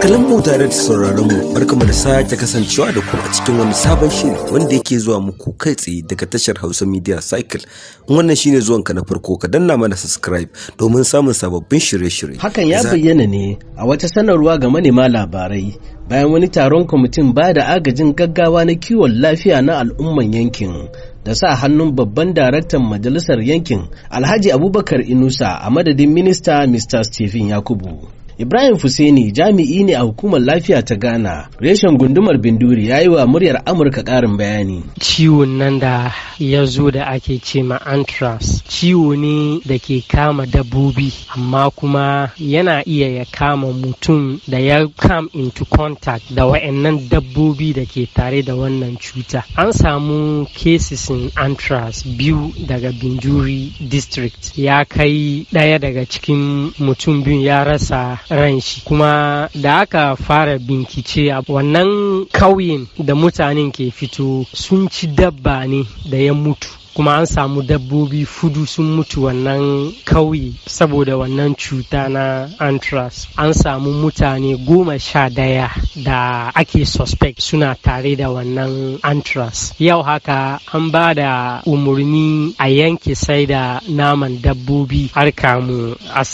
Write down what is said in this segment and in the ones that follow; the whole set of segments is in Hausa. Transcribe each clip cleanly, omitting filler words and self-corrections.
Masu kallon mu tare da sauraron mu, barkamu da sake kasancewa da ku a cikin wani sabon shiri wanda yake zuwa muku kai tsaye daga tashar Hausa Media Cycle. In wannan shine zuwanka na farko, ka danna mana subscribe domin samun sababbin shirye-shirye. Hakan ya bayyana ne a wata sanarwa ga manema labarai bayan wani taron kwamitin ba da agajin gaggawa na kiwon lafiya na al'umman yankin da sa hannun babban daraktan majalisar yankin, Alhaji Abubakar Inusa, a madadin minista Mr. Stephen Yakubu. Ibrahim Fuseni jami'i ne a hukumar lafiya ta Ghana, reshen gundumar Binduri, ya yi wa Muryar Amurka ƙarin bayani. Ciwon nan da ya zo da ake ce ma anthrax, ciwo ne da ke kama dabbobi, amma kuma yana iya ya kama mutum da ya come into contact da wa'annan dabbobi da ke tare da wannan cuta. An samu cases in anthrax biyu daga Binduri District, ya kai ɗaya daga cikin mutum biyu ya rasa ran shi. Kuma da aka fara bincike a wannan kauyen da mutanen ke fito, sun ci dabba ne da ya mutu, kuma an samu dabbobi fudu sun mutu wannan kauye saboda wannan cuta na anthrax. An samu mutane 11 da ake suspect suna tare da wannan anthrax. Yau haka an ba da umarni a yanke sai da naman dabbobi har kamu a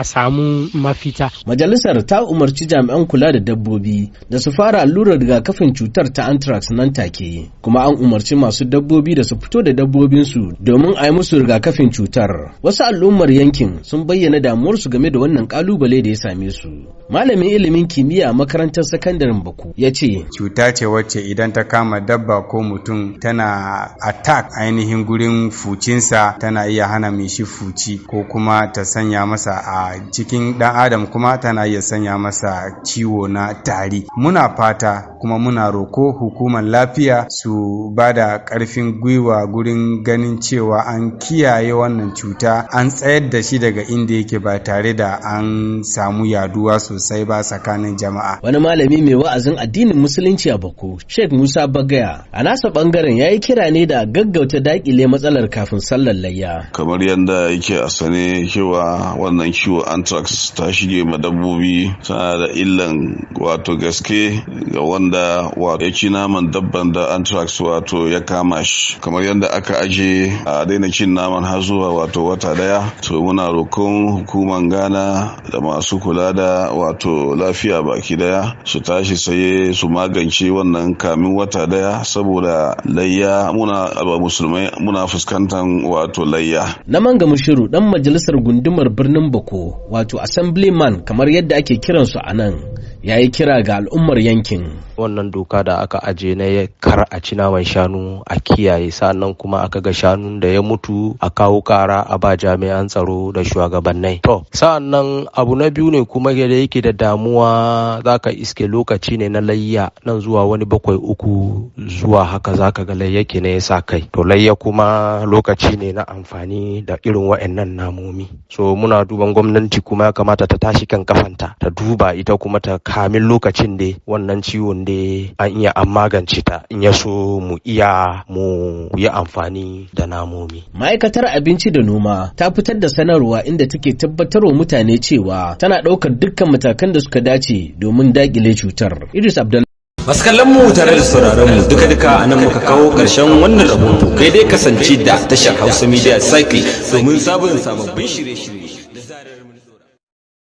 samu mafita. Majalisar ta umarci jami'an kula da dabbobi da su fara allurar rigakafin cutar ta anthrax nan take, kuma an umarci masu dabbobi da su fito da dabbobinsu domin a yi musu rigakafin cutar. Wasu al'ummar yankin sun bayyana damuwarsu game da wannan kalubale da ya same su. Malamin ilimin kimiyya a makarantar sakandaren Bawku ya ce: Cuta ce wacce idan ta kama dabba ko mutum, tana attack ainihin gurin fucinsa, tana iya hana mai shi fuci ko kuma ta sanya masa a cikin dan adam, kuma tana iya sanya masa ciwo na tari. Muna fata kuma muna roko hukumar lafiya su ba da ƙarfin gwiwa gurin ganin cewa an kiyaye wannan cuta, an tsayar da shi daga inda yake ba tare da an samu yaduwa sosai ba tsakanin jama'a. Wani malami mai wa'azin addinin Musulunci a Bawku, Sheikh Musa Bagaya, a nasa bangaren ya yi kira ne da gaggauta dakile matsalar kafin sallar layya. Kamar yadda yake a sane cewa wannan ciwo anthrax ta shige ma dabbobi, tana da illan wato gaske ga wanda wato ya ci naman dabban da anthrax wato ya kama shi. Kamar yadda aka aje a daina cin naman har zuwa wato wata daya, to muna roƙon hukumar Ghana da masu kula da wato lafiya baki daya su tashi saye su magance wannan kamin wata daya, saboda layya, muna musulmai muna fuskantar wato layya. Na Manga Mushiru, dan majalisar gundumar birnin Bawku, wato assemblyman kamar yadda ake kiransu a nan, ya yi kira ga al'ummar yankin. Wannan doka da aka aje na kar a ci naman shanu, a kiyaye. Sannan kuma aka ga shanun da ya mutu, a kawo kara a ba jami'an tsaro da shugabannai. To, sa'annan abu na biyu ne kuma da yake da damuwa, zaka iske lokaci ne na layya, nan zuwa wani 7, 3 zuwa haka zaka ga layya ke ne ya sa kai. To, layya kuma lokaci ne na amfani da irin wa'annan namomi. So muna duban gwamnati kuma ya kamata ta tashi kan kafanta, ta duba ita kuma ta kamin lokacin da wannan ciwon da an iya an magance ta, in ya so mu iya mu yi amfani da namomi. Ma'aikatar Abinci da Noma ta fitar da sanarwa inda take tabbatarwa mutane cewa tana ɗaukar dukkan matakan da suka dace domin daƙile cutar. Idris Abdullah. Masu kallon mu tare da sauraron mu, duka duka a nan muka kawo ƙarshen wannan rahoto. Kai dai kasance da tashar Hausa Media Cycle domin sabon sababbin shirye-shirye.